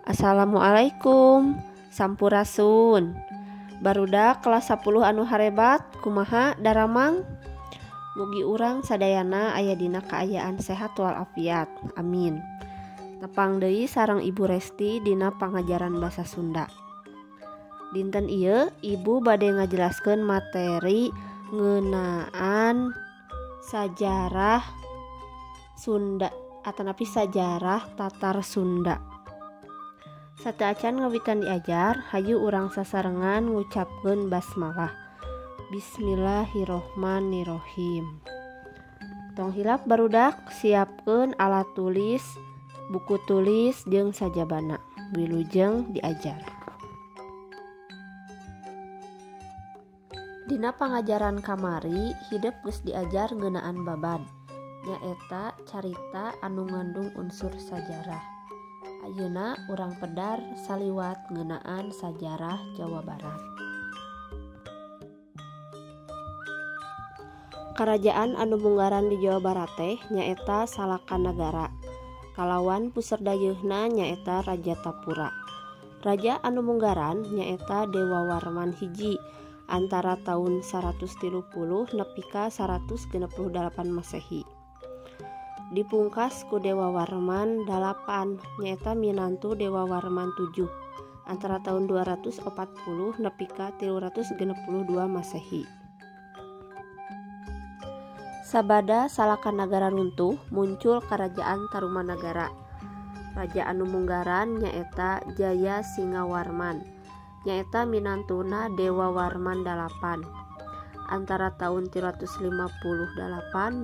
Assalamualaikum, Sampurasun. Barudak kelas 10 anu harebat, kumaha daramang? Mugi urang sadayana aya dina kaayaan sehat walafiat. Amin. Tepang deui sareng Ibu Resti dina pangajaran basa Sunda. Dinten ieu Ibu bade ngajelaskeun materi ngeunaan sajarah Sunda atanapi sajarah Tatar Sunda. Sateuacan ngawitan diajar, hayu urang sasarengan ngucapkeun basmalah. Bismillahirrohmanirrohim. Tong hilap barudak, siapkeun alat tulis, buku tulis jeung sajabana. Wilujeng diajar. Dina pangajaran kamari, hidep geus diajar ngeunaan babad, nyaeta carita anu ngandung unsur sajarah. Ayeuna urang pedar saliwat ngeunaan sajarah Jawa Barat. Karajaan anu munggaran di Jawa Barat teh nyaeta Salakanagara. Kalawan puseur dayeuhna nyaeta Rajatapura. Raja anu munggaran nyaeta Dewa Warman hiji antara tahun 130 nepi ka 168 Masehi. Dipungkas ku Dewa Warman 8 nyaeta minantu Dewa Warman 7 antara tahun 240 nepi ka 362 Masehi. Sabada Salakanagara runtuh, muncul Kerajaan Tarumanagara. Raja anu munggaran nyaeta Jaya Singawarman, nyaeta minantuna Dewa Warman 8 antara tahun 358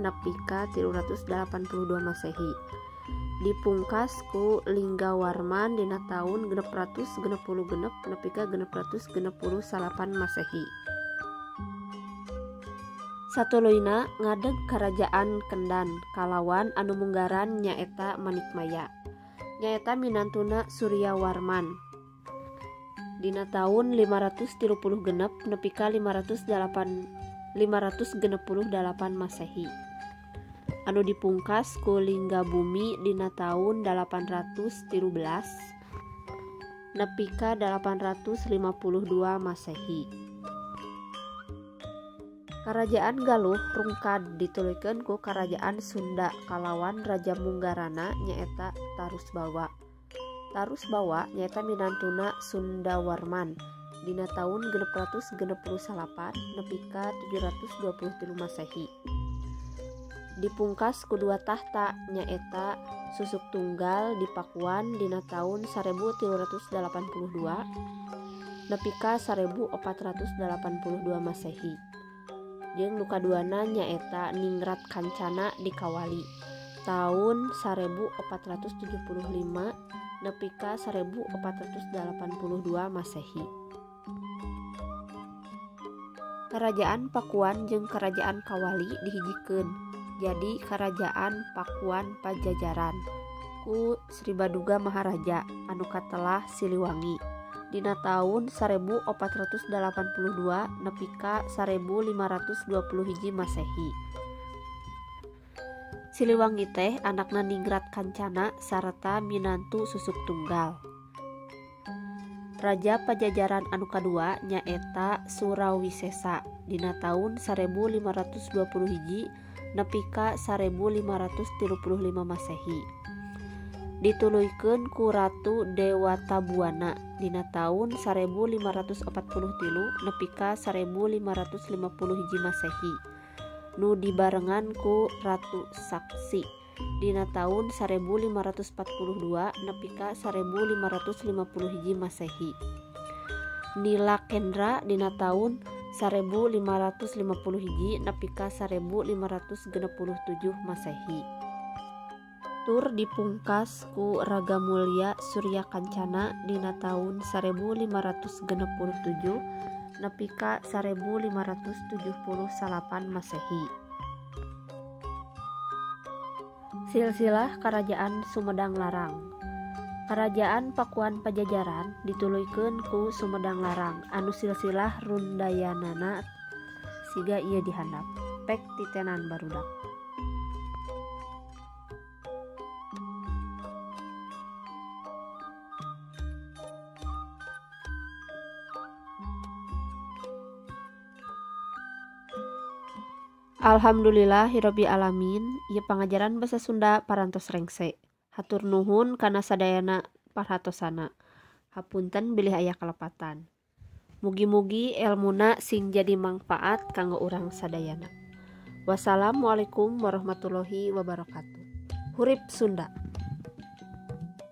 nepi ka 382 Masehi. Dipungkas ku Linggawarman dina taun 666 nepi ka 668 Masehi. Satuluyna ngadeg Kerajaan Kendan kalawan anu munggaran nyaeta Manikmaya, nyaeta minantuna Suryawarman. Dina taun 536 nepi ka 568 Masehi. Anu dipungkas ku Linggabumi dina taun 813 nepi ka 852 Masehi. Karajaan Galuh rungkad dituluykeun ku Karajaan Sunda kalawan raja munggarana nyaeta Tarusbawa. Tarusbawa nyaeta minantuna Sundawarman dina taun 668 nepi ka 723 Masehi. Dipungkas ku dua tahta nyaeta Susuk Tunggal di Pakuan dina taun 1382 nepi ka 1482 Masehi. Jeung nu kaduana nyaeta Ningrat Kancana di Kawali taun 1475 nepi ka 1482 Masehi. Kerajaan Pakuan jeung Kerajaan Kawali dihijikeun jadi Kerajaan Pakuan Pajajaran ku Sri Baduga Maharaja anu katelah Siliwangi dina taun 1482 nepi ka 1521 Masehi. Siliwangi teh anakna Ningrat Kancana sarta minantu Susuk Tunggal. Raja Pajajaran anu kadua nyaeta Surawisesa dina taun 1521 nepi ka 1535 Masehi. Dituluykeun ku Ratu Dewatabuana dina taun 1543 nepi ka 1551 Masehi. Nu dibarengan ku Ratu Saksi dina taun 1542 nepi ka 1551 Masehi. Nila Kendra dina taun 1551 nepi ka 1567 Masehi. Tur dipungkas ku Ragamulya Surya Kancana dina taun 1567 nepi ka 1578 Masehi. Silsilah Kerajaan Sumedang Larang. Kerajaan Pakuan Pajajaran dituluykeun ku Sumedang Larang anu silsilah rundayanana siga ieu dihandap. Pek titenan barudak. Alhamdulillahirabbil alamin, ieu pangajaran basa Sunda parantos rengse. Hatur nuhun kana sadayana parhatosana. Hapunten bilih aya kalepatan. Mugi-mugi elmuna sing jadi mangfaat kanggo urang sadayana. Wassalamualaikum warahmatullahi wabarakatuh. Hurip Sunda.